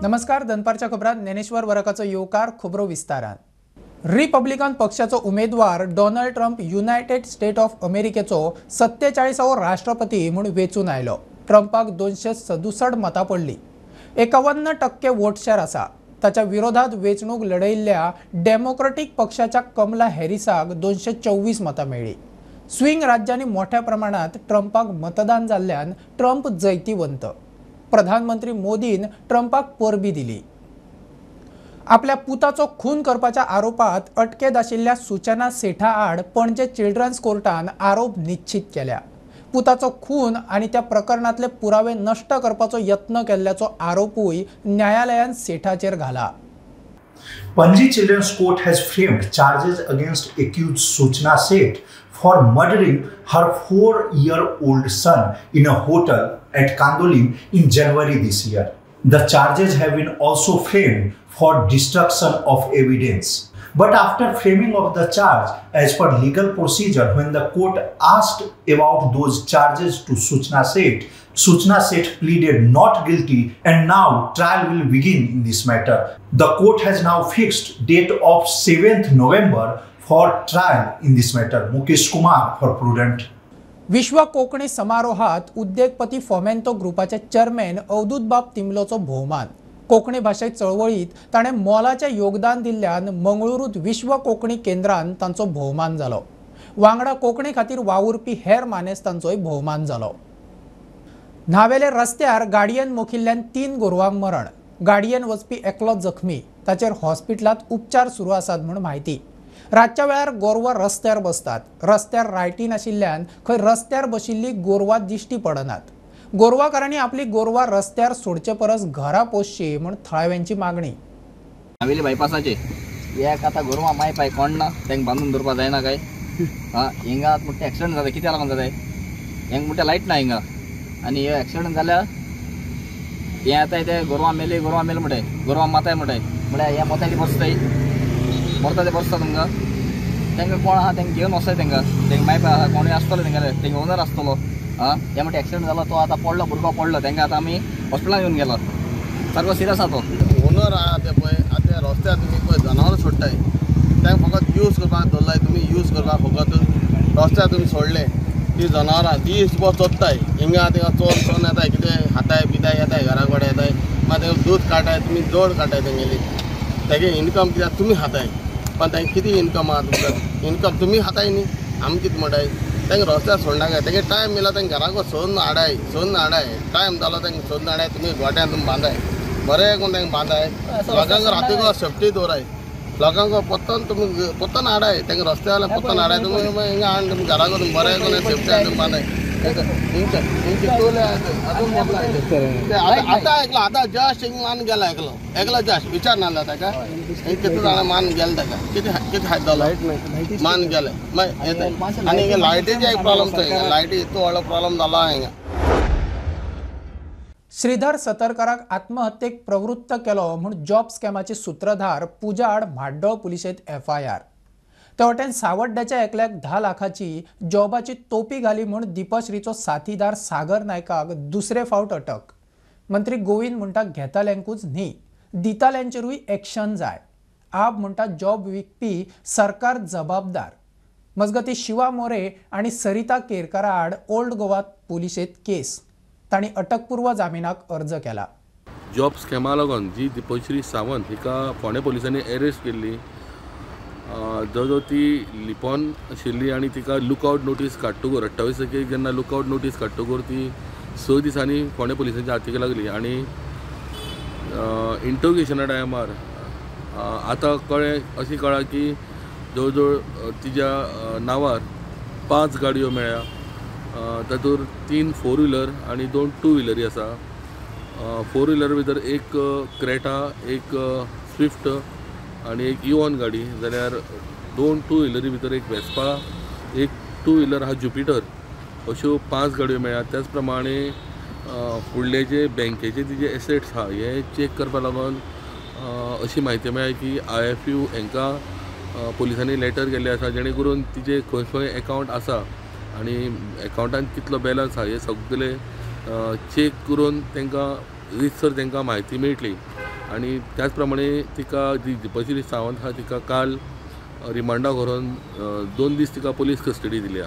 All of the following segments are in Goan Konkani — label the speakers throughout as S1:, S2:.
S1: नमस्कार, दनपारच्या खबरात ज्ञानेश्वर वरकाचो येवकार. खबरो विस्तारान. रिपब्लिकन पक्षाचो उमेदवार Donald Trump United State of अमेरिकेचो 47वो राष्ट्रपती म्हूण वेंचून आयलो. ट्रंपाक 267 मतां पडली, 51% वोट शेअर आसा. ताच्या विरोधात वेंचणूक लढयिल्ल्या डेमोक्रेटीक पक्षाच्या कमला हॅरिसाक 224 मतां मेळ्ळी. स्विंग राज्यांनी मोठ्या प्रमाणात ट्रंपाक मतदान जाल्ल्यान ट्रंप जैतिवंत. प्रधानमंत्री मोदीन ट्रंपाक परबी दिली. आपल्या पुताचो खून करपाच्या आरोपात अटकेत आशिल्ल्या सूचना सेठा आड पणजे चिल्ड्रन्स कोर्टान आरोप निश्चित केल्या. पुताचो खून आनी त्या प्रकरणातले पुरावे नश्ट करपाचो यत्न केल्ल्याचो आरोपूय न्यायालयान सेठाचेर घाला.
S2: Panaji Children's Court has framed charges against accused Suchana Seth for murdering her 4-year-old son in a hotel at Candolim in January this year. The charges have been also framed for destruction of evidence. But after framing of the charge, as per legal procedure, when the court asked about those charges to Suchana Seth, Suchana Seth pleaded not guilty and now trial will begin in this matter. The court has now fixed date of 7th November for trial in this matter. Mukesh Kumar for Prudent.
S1: विश्व कोंकणी समारोहात उद्देगपती फोमेंतो ग्रुपाचे चेअरमॅन अवधूतबाब तिंबलोचो भोवमान. कोंकणी भाशे चळवळीत ताणें मोलाचें योगदान दिल्ल्यान मंगळुरूंत विश्व कोंकणी केंद्रान तांचो भोवमान जालो. वांगडा कोंकणी खातीर वावुरपी हेर मानेस्तांचोय भोवमान जालो. न्हावेले रस्त्यार गाडयेन मोखिल्ल्यान 3 गोरवांक मरण. गाडयेन वचपी एकलो जखमी, ताचेर हॉस्पिटलांत उपचार सुरू आसात म्हूण म्हायती. रातच्या वेळार गोरवां रस्त्यार बसतात. रस्त्यार रायटी नाशिल्ल्यान खंय रस्त्यार बशिल्ली गोरवां दिश्टी पडनात. गोरवाकारांनी आपली गोरवां रस्त्यार सोडचे परस घरा पोसची म्हूण थळाव्यांची मागणी.
S3: नावेली बायपासाचे एक आतां गोरवां माय पाय कोण ना, तांकां बांदून दवरपा जायना काय? हा, हिंगा मोठे एक्सिडंट जाता, कित्याक लागून जाता? हेंका मोठे लायट ना हिंगा, आनी हे एक्सिडंट जाल्यार हें आतां ते गोरवां मेली, गोरवां मेल म्हणटाय, गोरवां माताय म्हणटाय, म्हळ्यार हें मोताय ती बसताय, मरता ते बसता तुमकां. तांकां कोण आहा तांकां घेवन वचताय, तांकां तांकां माय पाय आहा कोणूय आसतलो, तांकां तांकां ओनर आसतलो. आं, हे म्हणटा एक्सिडंट जालो तो आतां पडलो, भुरगो पडलो, तांकां आतां आमी हॉस्पिटलान येवन गेलो, सारको सिरियस आहा तो.
S4: ओनर आहा ते पळय आतां रस्त्यार तुमी पळय जनावरां सोडटाय, तांकां फकत यूज करपाक दवरलाय तुमी, यूज करपाक फकत रस्त्यार तुमी सोडले ती जनावरां दीसभर चोरताय, हिंगा थिंगा चोर चोरून येताय, कितें खाताय पिताय येताय, घरा कडेन येताय, मागीर तांकां दूद काडटाय तुमी, जोड काडटाय तेंगेली, तेगे इनकम कित्याक तुमी खाताय, पण तांकां कितें इनकम आहा तुमकां, इनकम तुमी खाताय न्ही, आमी कितें म्हणटाय? तांकां रस्त्यार सोडनाका, तेगे टायम मेला तांकां घराक सोदून हाडाय, सोदून हाडाय, टायम जालो तांकां सोदून हाडाय, तुमी गोट्यान तुमी बांदाय, बरें करून तांकां बांदाय, लोकांक रातीक सेफ्टी दवराय, लोकांक पोत्तन तुमी पोत्तन हाडाय, तांकां रस्त्या वयल्यान पोत्तन हाडाय, तुमी हिंगा हाडून तुमी घराक तुमी बरें करून सेफ्टी तुमी बांदाय. आतां एकलो आतां जस्ट हिंग मान गेला, एकलो एकलो जस्ट विचार नासलो ताका, कितले जाणां मान गेले ताका, कितें कितें फायदो जालो, मान गेले मागीर येता. आनी हिंगा लायटीचे एक प्रॉब्लम, थंय लायटी इतलो व्हडलो प्रॉब्लम जाला हिंगा.
S1: श्रीधर सतरकराक आत्महत्येक प्रवृत्त केलो म्हूण जॉब स्कॅमाची सूत्रधार पुजा आड म्हाड्डोळ पुलिशेंत एफआयआर. ते वटेन सावड्ड्याच्या एकल्याक 10 लाखाची जॉबाची तोपी घाली म्हूण दीपश्रीचो साथीदार सागर नायकाक दुसरे फावट अटक. मंत्री गोविंद म्हणटा घेताल्यांकूच न्ही, दिताल्यांचेरूय एक्शन जाय. आप म्हणटा जॉब विकपी सरकार जबाबदार. मजगती शिवा मोरे आनी सरिता केरकरा आड ओल्ड गोवा पुलिशेंत केस. तांणी अटकपूर्व जामिनाक अर्ज केला.
S5: जॉब स्कॅमा लागून जी दीपश्री सावंत हिका फोंडें पुलिसांनी अरेस्ट केल्ली, जवळ जवळ ती लिपोन आशिल्ली आनी तिका लुकआवट नोटीस काडटकूर 28 तारखेक जेन्ना लुकआवट नोटीस काडटकूर ती 6 दिसांनी फोंडें पुलिसांच्या हातीक लागली आनी इंटरोगेशना टायमार आतां कळ्ळें, अशें कळ्ळां की जवळ जवळ तिज्या नांवार 5 गाडयो मेळ्ळ्या, तातूंत 3 फोर व्हिलर आनी 2 टू व्हिलरी आसा. फोर व्हिलर भितर एक क्रेटा, एक स्विफ्ट आनी एक इऑन गाडी, जाल्यार 2 टू व्हिलरी भितर एक वेस्पा, एक टू व्हिलर आहा ज्युपिटर, अश्यो 5 गाडयो मेळ्ळ्या. त्याच प्रमाणे फुडले जे बँकेचे तिजे एसेट्स आहा हे चॅक करपा लागून अशी म्हायती मेळ्ळी की IFU हांकां पुलिसांनी लेटर केल्ले आसा, जेणे करून तिजे खंय खंय एकावंट आसा आनी एकावंटान कितलो बॅलन्स आहा हे सगळे चॅक करून तांकां रितसर तांकां म्हायती मेळटली. आनी त्याच प्रमाणे तिका जी दीपश्री सावंत आहा तिका काल रिमांडाक व्हरून 2 दीस तिका पोलीस कस्टडी दिल्या.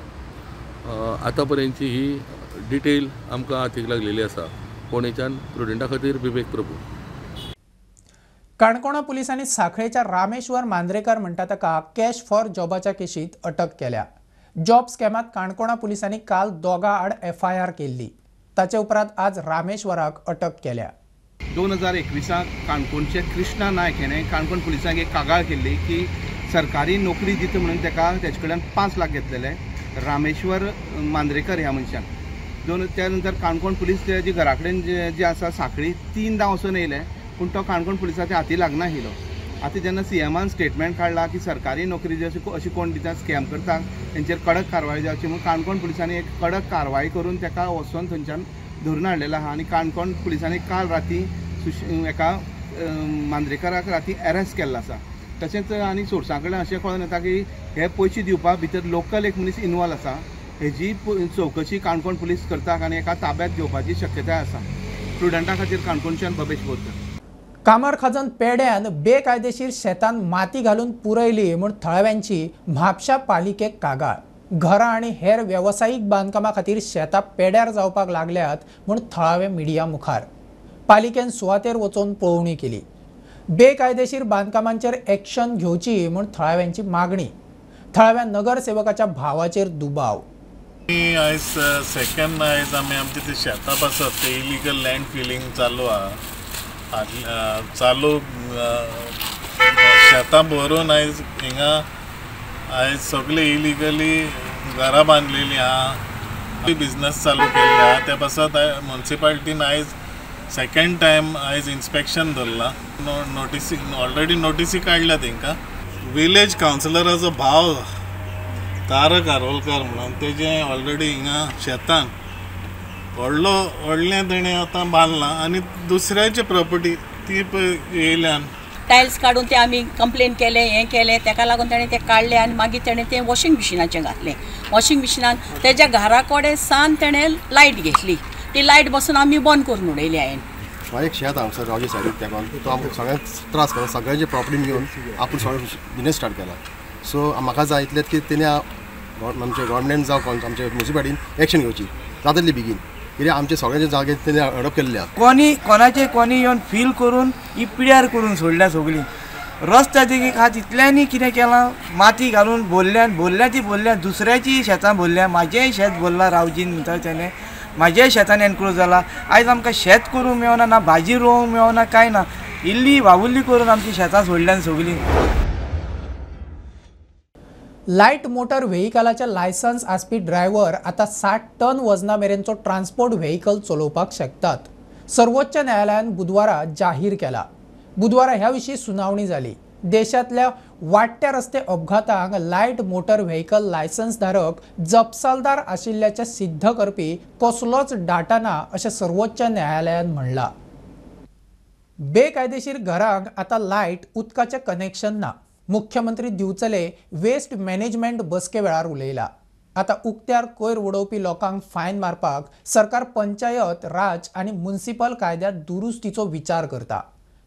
S5: आतां पर्यंतची ही डिटेल आमकां हातीक लागलेली आसा. फोंडेच्यान प्रुडंटा खातीर विवेक प्रभू.
S1: काणकोणा पुलिसांनी साखळेच्या रामेश्वर मांद्रेकर म्हणटा ताका कॅश फॉर जॉबाच्या केशीत अटक केल्या. जॉब स्कॅमात काणकोणा पुलिसांनी काल 2 आड एफआयआर केल्ली. ताचे उपरांत आज रामेश्वराक अटक केल्या.
S6: 2021 काणकोणचे कृष्णा नायक हेणें काणकोण पुलिसांक एक कागाळ केल्ली की सरकारी नोकरी दिता म्हणून ताका तेजे कडल्यान 5 लाख घेतलेले रामेश्वर मांद्रेकर ह्या मनशान. त्या नंतर काणकोण पुलीस तेजे घरा कडेन जे आसा साखळी 3दा वचून येयले, पूण तो काणकोण पुलिसाच्या हाती लागनाशिल्लो. आतां जेन्ना सीएमान स्टेटमेंट काडला की सरकारी नोकरी जी अशी कोण दिता स्कॅम करता तेंचेर कडक कारवाय जावची म्हणून काणकोण पुलिसांनी एक कडक कारवाय करून ताका वचून थंयच्यान धरून हाडलेलो आहा. आनी काणकोण पुलिसांनी काल राती एका मांद्रेकराक राती अरेस्ट केल्लो आसा. तशेंच आनी सोर्सां कडल्यान अशें कळून येता की हे पयशे दिवपा भितर लोकल एक मनीस इनवॉल्व आसा. हेजी चवकशी काणकोण पुलीस करता आनी एका ताब्यात घेवपाची शक्यताय आसा. प्रुडंटा खातीर काणकोणच्यान बबेश बोरकर.
S1: कामरखाजन पेड्यान बेकायदेशीर शेतान माती घालून पुरयली म्हूण थळाव्यांची म्हापशा पालिकेक कागाळ. घरां आनी हेर वेवसायीक बांदकामा खातीर शेतां पेड्यार जावपाक लागल्यात म्हूण थळावे मिडिया मुखार. पालिकेन सुवातेर वचून पळोवणी केली. बेकायदेशीर बांदकामांचेर एक्शन घेवची म्हूण थळाव्यांची मागणी. थळाव्या नगरसेवकाच्या भावाचेर दुबाव.
S7: आयज सेकंड आयज आमी आमचे ते शेतां पासत ते इलिगल लँड फिलिंग चालू आहा. चालू शेतां भरून आयज हिंगा आयज सगळे इलिगली घरां बांदलेली आहा, बिजनस चालू केल्ले आहा. त्या पासत म्युनिसिपालिटीन आयज सेकंड टायम आयज इन्स्पेक्शन धरला. नोटीसी ऑलरेडी नोटीसी काडल्या तेंकां. विलेज कावन्सिलराचो भाव तारक आरोलकर म्हणून तेजें ऑलरेडी हिंगा शेतान व्हडलो व्हडलें तेणें आतां बांदलां आनी दुसऱ्याची प्रॉपर्टी ती येयल्यान
S8: टायल्स काडून ते आमी कंप्लेन केलें, हें केलें, तेका लागून तेणें तें काडलें आनी मागीर तेणें तें वॉशिंग मशिनाचें घातलें. वॉशिंग मशिनान तेज्या घरा कडेन सान तेणें लायट घेतली, ती लायट बसून आमी बंद करून उडयली. हांवें
S9: म्हाजें एक शेत हांगसर रावजी सायडीक तेका तो आमकां सगळ्यांक त्रास करता, सगळ्यांची प्रॉपर्टी घेवन आपूण सगळें बिजनेस स्टार्ट केला. सो म्हाका जाय इतलेंच की तेणी आमच्या गव्हर्मेंट जावं आमच्या म्युनिसिपालिटीन एक्शन घेवची जाता तितली बेगीन, कित्याक आमचे सगळ्यांचे जागे तेणी हडप केल्ले आसा.
S10: कोणी कोणाचे कोणी येवन फील करून ही पिड्यार करून सोडल्या सगळीं. रस्त्या देगेक आहा तितल्यांनी कितें केलां, माती घालून भरल्यान भरल्या ती भरल्या, दुसऱ्याचीय शेतां भरल्या, म्हाजेंय शेत भरलां रावजीन म्हणटा तेणें, म्हाज्याय शेतान एनक्रोच जाला. आयज आमकां शेत करूंक मेळना, ना भाजी रोवंक मेळना, कांय ना. इल्ली वावुरली करून आमची शेतां सोडल्यान सगळीं.
S1: लायट मोटर व्हेकलाचे लायसन्स आसपी ड्रायव्हर आतां 60 टन वजना मेरेनचो ट्रान्सपोर्ट व्हेकल चलोवपाक शकतात. सर्वोच्च न्यायालयान बुधवारा जाहीर केला. बुधवारा ह्या विशीं सुनावणी जाली. देशांतल्या वाडट्या रस्ते अपघातांक लायट मोटर व्हेकल लायसन्स धारक जपसालदार आशिल्ल्याचें सिद्ध करपी कसलोच डाटा ना अशें सर्वोच्च न्यायालयान म्हणलां. बेकायदेशीर घरांक आतां लायट उदकाचें कनेक्शन ना. मुख्यमंत्री दिवचले वेस्ट मॅनेजमेंट बसके वेळार उलयला. आतां उक्त्यार कोयर उडोवपी लोकांक फायन मारपाक सरकार पंचायत राज आनी म्युनिसिपल कायद्यात दुरुस्तीचो विचार करता.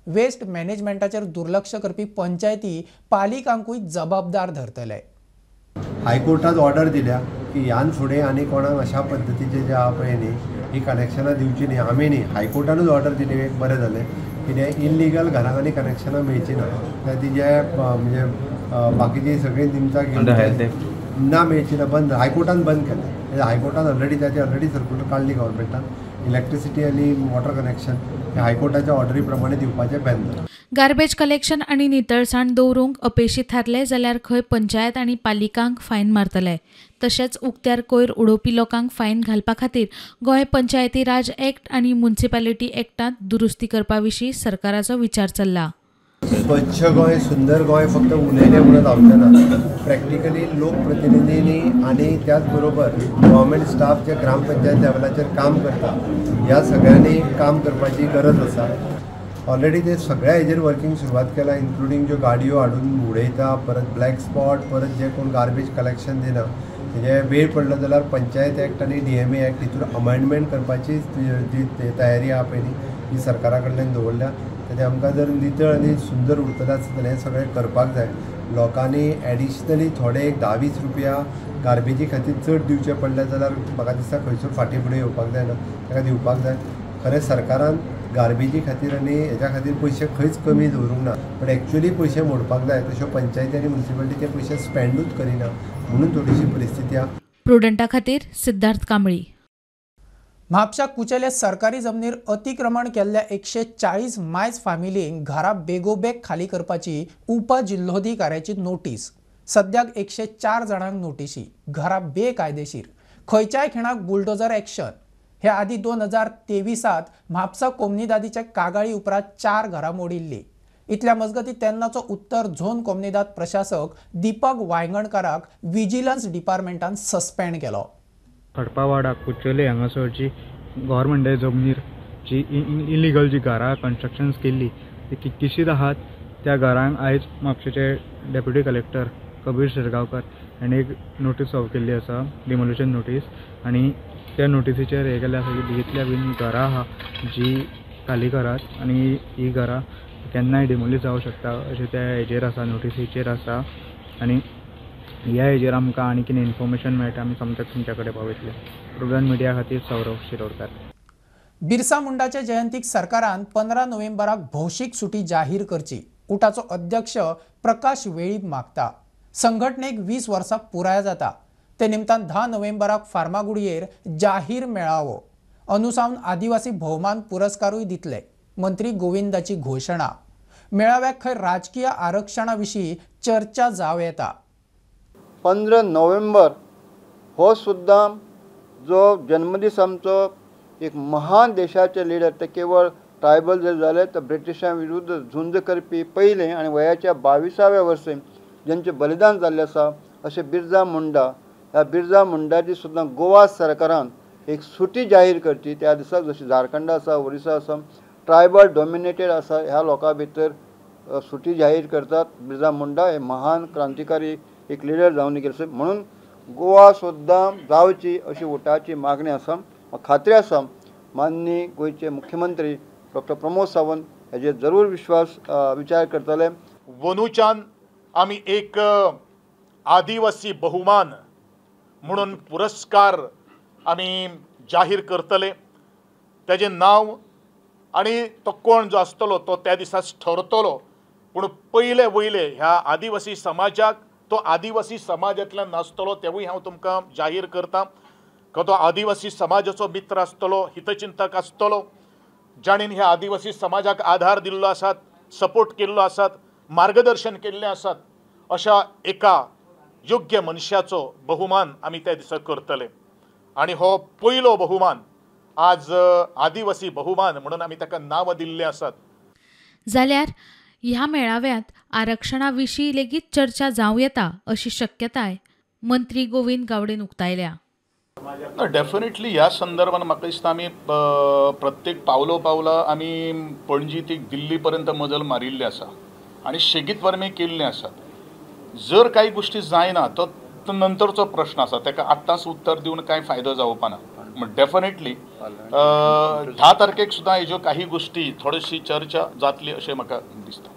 S1: वेस्ट मॅनेजमेंटाचेर दुर्लक्ष करपी पंचायती पालिकांकूय जबाबदार धरतले.
S11: हायकोर्टात ऑर्डर दिल्या की ह्यान फुडें आनी कोणाक अशा पद्दतीचे जे आहा पळय न्ही ही कनेक्शनां दिवची न्ही. आमी न्ही, हायकोर्टानूच ऑर्डर दिली एक बरें जालें. कितें इल्लिगल घरांक आनी कनेक्शनां मेळची ना, ती जे म्हणजे बाकीची सगळीं निमतां घेवन ना मेळची ना, बंद हायकोर्टान बंद केलें. हायकोर्टान ऑलरेडी ताची ऑलरेडी सर्कुलर काडली गव्हर्मेंटान, इलेक्ट्रिसिटी आनी वॉटर कनेक्शन हे हायकोर्टाच्या ऑर्डरी प्रमाणे दिवपाचें बॅन जालां.
S12: गार्बेज कलेक्शन आनी नितळसाण दवरूंक अपेशी थारले जाल्यार खंय पंचायत आनी पालिकांक फायन मारतले. तशेंच उक्त्यार कोयर उडोवपी लोकांक फायन घालपा खातीर गोंय पंचायती राज एक्ट आनी म्युनिसिपालिटी एक्टांत दुरुस्ती करपा विशीं सरकाराचो विचार चल्ला.
S11: स्वच्छ गोंय सुंदर गोंय फक्त उलयलें म्हणून जावचें ना, प्रॅक्टिकली लोकप्रतिनिधींनी आनी त्याच बरोबर गव्हर्मेंट स्टाफ जे ग्रामपंचायत लेवलाचेर काम करता ह्या सगळ्यांनी काम करपाची गरज आसा. ऑलरेडी ते सगळ्या हेजेर वर्किंग सुरवात केला, इन्क्लुडींग ज्यो गाडयो हाडून उडयता, परत ब्लॅक स्पॉट, परत जे कोण गार्बेज कलेक्शन दिना तेजे वेळ पडलो जाल्यार पंचायत एक्ट आनी DMA act हितून अमेंडमेंट करपाची जी तयारी आहा पळय न्ही ही सरकारा कडल्यान दवरल्या. तें आमकां जर नितळ आनी सुंदर उरतलें आसत जाल्यार हें सगळें करपाक जाय. लोकांनी एडिशनली थोडे एक 10-20 रुपया गार्बेजी खातीर चड दिवचे पडले जाल्यार म्हाका दिसता खंयसर फाटीं फुडें येवपाक जायना, ताका दिवपाक जाय. खरें सरकारान गार्बेजी खातीर आनी हेज्या खातीर पयशे खंयच कमी दवरूंक ना, बट एक्चुअली पयशे मोडपाक जाय. तश्यो पंचायती आनी म्युनिसिपालिटी ते पयशे स्पेंडूच करिना म्हणून थोडीशी परिस्थिती आहा.
S12: प्रुडंटा खातीर सिद्धार्थ कांबळी.
S1: म्हापशा कुचेले सरकारी जमनीर अतिक्रमण केल्ल्या 140 मायज फामिलींक घरां बेगोबेग खाली करपाची उपजिल्होधिकाऱ्याची नोटीस. सद्याक 104 जाणांक नोटिशी. घरां बेकायदेशीर, खंयच्याय खिणाक बुलडोजर एक्शन. हे आदी 2023 म्हापसा कोमनिदादीच्या कागाळी उपरांत 4 घरां मोडिल्ली. इतल्या मजगती तेन्नाचो उत्तर झोन कोमनिदाद प्रशासक दीपक वायंगणकाराक विजिलन्स डिपार्टमेंटान सस्पेंड केलो.
S13: खडपावाडा कुचोले हांगासर जी गव्हर्मेंटा जमनीर जी इलिगल जी घरां कन्स्ट्रक्शन्स केल्ली ती कितकीशीच आहात. त्या घरांक आयज म्हापशेचे डेप्युटी कलेक्टर कबीर शिरगांवकर हाणें एक नोटीस सर्व केल्ली आसा, डिमोलिशन नोटीस. आनी त्या नोटिसीचेर हें केल्लें आसा की जितल्या बीन घरां आहा जी खाली करात आनी ही घरां केन्नाय डिमोलीश जावंक शकता अशें त्या हेजेर आसा, नोटिसीचेर आसा. आनी ह्या हेजेर आमकां आनी कितें इन्फॉर्मेशन मेळटा आमी सोमतेच तुमच्या कडेन पावयतले. प्रुडंट मिडिया खातीर सौरव शिरोडकर.
S1: बिरसा मुंडाचे जयंतीक सरकारान 15 नोव्हेंबराक भौशीक सुटी जाहीर करची, उटाचो अध्यक्ष प्रकाश वेळीप मागता. संघटनेक 20 वर्सां पुराय जाता ते निमतान 10 नोव्हेंबराक फार्मागुडयेर जाहीर मेळावो. अनुसावन आदिवासी भोवमान पुरस्कारूय दितले, मंत्री गोविंदाची घोशणा. मेळाव्याक खंय राजकीय आरक्षणा विशीं चर्चा जावं येता.
S14: 15 नोव्हेंबर हो सुद्दां जो जन्मदीस आमचो एक महान देशाचे लिडर, ते केवळ ट्रायबल जर जाले तर ब्रिटिशां विरुद्ध झुंज करपी पयले आनी वयाच्या 22व्या वर्से जेंचें बलिदान जाल्लें आसा अशें बिरजा मुंडा. ह्या बिरजा मुंडाची सुद्दां गोवा सरकारान एक सुटी जाहीर करची त्या दिसा, जशी झारखंड आसा, ओरिसा आसा, ट्रायबल डॉमिनेटेड आसा ह्या लोकां भितर सुटी जाहीर करतात. बिरजा मुंडा हे महान क्रांतिकारी एक लिडर जावन गेले म्हणून गोवा सुद्दां जावची अशी उटाची मागणी आसा. खात्री आसा माननीय गोंयचे मुख्यमंत्री डॉक्टर प्रमोद सावंत हेजेर जरूर विश्वास विचार करतले.
S15: वनूच्यान आमी एक आदिवासी बहुमान म्हणून पुरस्कार आमी जाहीर करतले. तेजें नांव आनी तो कोण जो आसतलो तो त्या दिसाच ठरतलो. पूण पयले वयले ह्या आदिवासी समाजाक तो आदिवासी समाजांतल्यान नासतलो तेवूय हांव तुमकां जाहीर करता. तो आदिवासी समाजाचो मित्र आसतलो, हितचिंतक आसतलो, जाणेन ह्या आदिवासी समाजाक आधार दिल्लो आसात, सपोर्ट केल्लो आसात, मार्गदर्शन केल्लें आसात, अशा एका योग्य मनशाचो बहुमान आमी त्या दिसा करतले. आनी हो पयलो बहुमान आज आदिवासी बहुमान म्हणून आमी ताका नांव दिल्लें आसात.
S12: जाल्यार ह्या मेळाव्यांत आरक्षणा विशीं लेगीत चर्चा जावं येता अशी शक्यताय मंत्री गोविंद गावडेन उक्तायल्या.
S15: ना, डेफिनेटली ह्या संदर्भात म्हाका दिसता आमी प्रत्येक पावलो पावला आमी पणजी ती दिल्ली पर्यंत मजल मारिल्ली आसा आनी शेगीत वर्मे केल्ले आसात. जर काही गोष्टी जायना तो नंतरचो प्रश्न आसा, ताका आत्ताच उत्तर दिवन कांय फायदो जावपा ना. डेफिनेटली 10 तारखेक सुद्दां हेज्यो काही गोष्टी थोडीशी चर्चा जातली अशें म्हाका दिसता.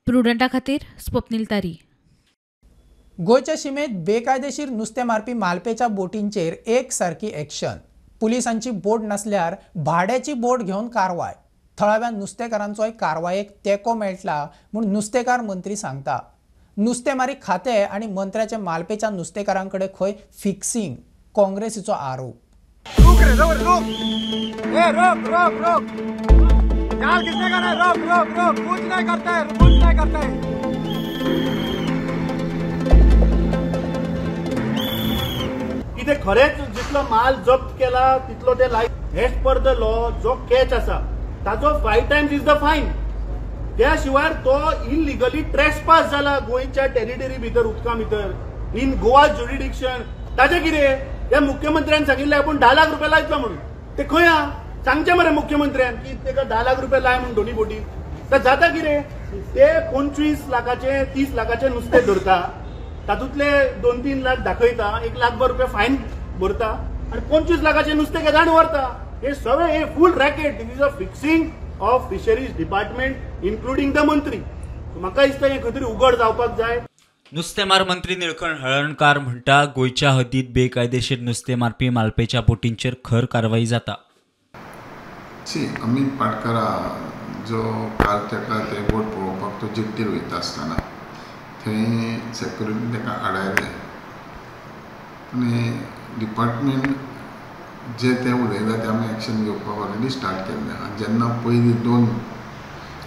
S12: प्रुडंटा खातीर स्वप्नील तारी.
S1: गोंयच्या शिमेत बेकायदेशीर नुस्तें मारपी मालपेच्या बोटींचेर एक सारकी एक्शन. पुलिसांची बोट नासल्यार भाड्याची बोट घेवन कारवाय. थळाव्या नुस्तेकारांचोय कारवायेक तेंको मेळटला म्हूण नुस्तेकार मंत्री सांगता. नुस्तेमारी खातें आनी मंत्र्याचे मालपेच्या नुस्तेकारां कडेन खंय फिक्सिंग, काँग्रेसीचो आरोप.
S16: रोक रे रोक रोक ए रोक रोक रोक जाल किसने करना है? रोक रोक रोक, कुछ नहीं करता है, कुछ नहीं करता है.
S17: कितें खरेंच जितलो माल जप्त केला तितलो ते लायक. एज पर the law जो कॅच आसा ताचो 5 टायम्स is the fine. त्या शिवाय तो इलिगली ट्रेसपास जाला गोंयच्या टेरिटरी भितर, उदका भितर, इन गोवा ज्युरिडिक्शन. ताचें कितें त्या मुख्यमंत्र्यान सांगिल्लें आपूण 10 लाख रुपया लायतलो म्हणून, ते खंय आहा सांगचें मरे मुख्यमंत्र्यान की ताका 10 लाख रुपया लाय म्हणून दोनी बोटी. तर जाता कितें ते 25 लाखाचे 30 लाखाचे नुस्तें धरता, तातूंतले 2-3 लाख दाखयता, 1 लाख रुपया फायन भरता आनी 25 लाखाचे नुस्तें घेता आनी व्हरता. हे सगळे हे full racket. This is a fixing of fisheries department including the मंत्री. म्हाका दिसता हें खंय तरी उगड जावपाक जाय.
S18: नुस्तेमार मंत्री निळकंठ हळर्णकार म्हणटा, गोंयच्या हद्दीत बेकायदेशीर नुस्तें मारपी मालपेच्या बोटींचेर खर कारवाई जाता.
S19: सी अमीत पाटकरा जो काल ताका ते बोट पळोवपाक तो जेट्टीर वयता आसतना थंय सेक्युरिटी ताका आडायलें आनी डिपार्टमेंट जे ते उलयला ते आमी एक्शन घेवपाक ऑलरेडी स्टार्ट केल्लें आहा. जेन्ना पयलीं दोन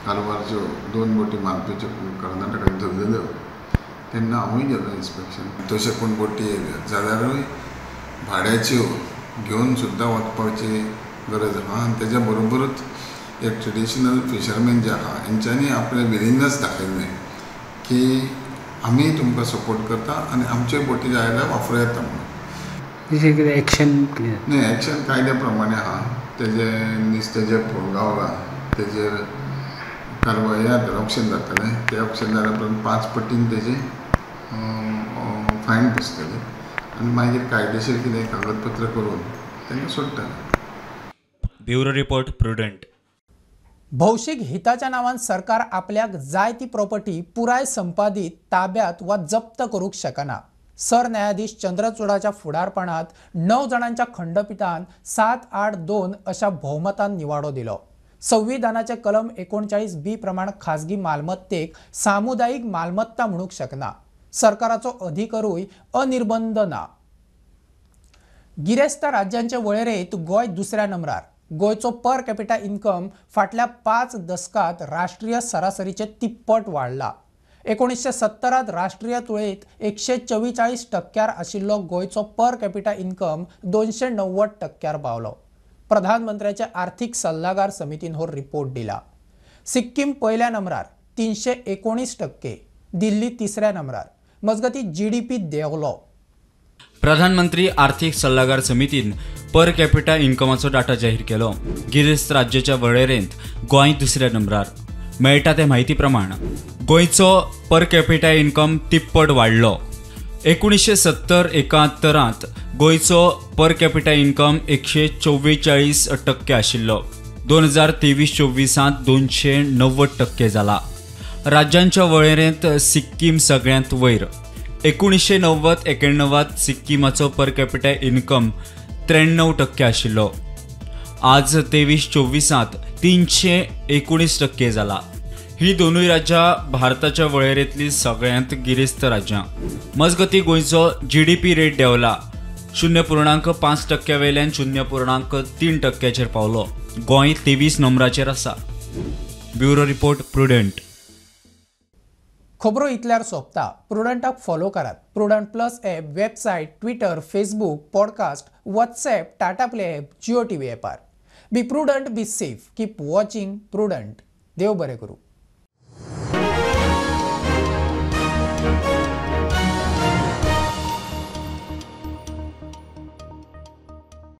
S19: कारवारच्यो दोन बोटी मालपेच्यो कर्नाटकाक धरलेल्यो तेन्ना हांवूय गेलो इन्स्पेक्शन. तशें कोण बोटी येयल्यो जाल्यारूय भाड्याच्यो घेवन सुद्दां वचपाची गरज आहा. आनी तेज्या बरोबरूच एक ट्रेडिशनल फिशरमॅन जे आहा हेंच्यांनी आपलें विलिंगनेस दाखयल्लें की आमी तुमकां सपोर्ट करता आनी आमच्यो बोटी जाय जाल्यार वापरूं येता म्हणून.
S20: कितें एक्शन कितें?
S19: न्ही, एक्शन कायद्या प्रमाणे आहा. तेजें नुस्तें जें गावलां तेजेर कारवाय जातली, ऑक्शन जातलें. तें ऑक्शन जाल्या उपरांत 5 पटीन तेजें फायन बसतलें आनी मागीर कायदेशीर कितें कागदपत्र करून तांकां सोडटलें.
S18: Bureau report, Prudent.
S1: भौशीक हिताच्या नांवान सरकार आपल्याक जाय ती प्रॉपर्टी पुराय संपादीत, ताब्यात वा जप्त करूंक शकना. सरन्यायाधीश चंद्रचूडाच्या फुडारपणांत 9 जाणांच्या खंडपिठान 7-8-2 अशा भोवमतान निवाडो दिलो. संविधानाचे कलम 39B प्रमाण खाजगी मालमत्तेक सामुदायिक मालमत्ता म्हणूंक शकना. सरकाराचो अधिकारूय अनिर्बंध ना. गिरेस्त राज्यांचे वळेरेंत गोंय दुसऱ्या नंबरार. गोंयचो पर कॅपिटा इन्कम फाटल्या 5 दसकांत राष्ट्रीय सरासरीचे तिप्पट वाडला. 1970 राष्ट्रीय तुळेंत 144% आशिल्लो गोंयचो पर कॅपिटा इन्कम 290% पावलो. प्रधानमंत्र्याचे आर्थिक सल्लागार समितीन हो रिपोर्ट दिला. सिक्कीम पयल्या नंबरार 319%, दिल्ली तिसऱ्या नंबरार. मजगती जीडीपी देंवलो.
S18: प्रधानमंत्री आर्थिक सल्लागार समितीन पर कॅपिटा इन्कमाचो डाटा जाहीर केलो. गिरेस्त राज्याच्या वळेरेंत गोंय दुसऱ्या नंबरार. मेळटा ते म्हायती प्रमाण गोंयचो पर कॅपिटा इन्कम तिप्पट वाडलो. 1970-71 गोंयचो पर कॅपिटा इन्कम 144% आशिल्लो. 2023-24 290% जाला. राज्यांच्या वळेरेंत सिक्कीम सगळ्यांत वयर. 1990-91 सिक्कीमाचो पर कॅपिटा इन्कम 93% आशिल्लो. आज 23-24 319% जाला. ही दोनूय राज्यां भारताच्या वळेरेंतली सगळ्यांत गिरेस्त राज्यां. मजगती गोंयचो जीडीपी रेट देंवला. 0.5% वयल्यान 0.3% पावलो. गोंय 23 नंबराचेर आसा. Bureau report, Prudent.
S1: खबरो इतल्यार सोंपता. प्रुडंटाक फॉलो करात. Prudent plus app, website, Twitter, Facebook, podcast, WhatsApp, Tata Play app, Jio TV ॲपार. Be prudent, be safe, keep watching Prudent. देव बरें करूं.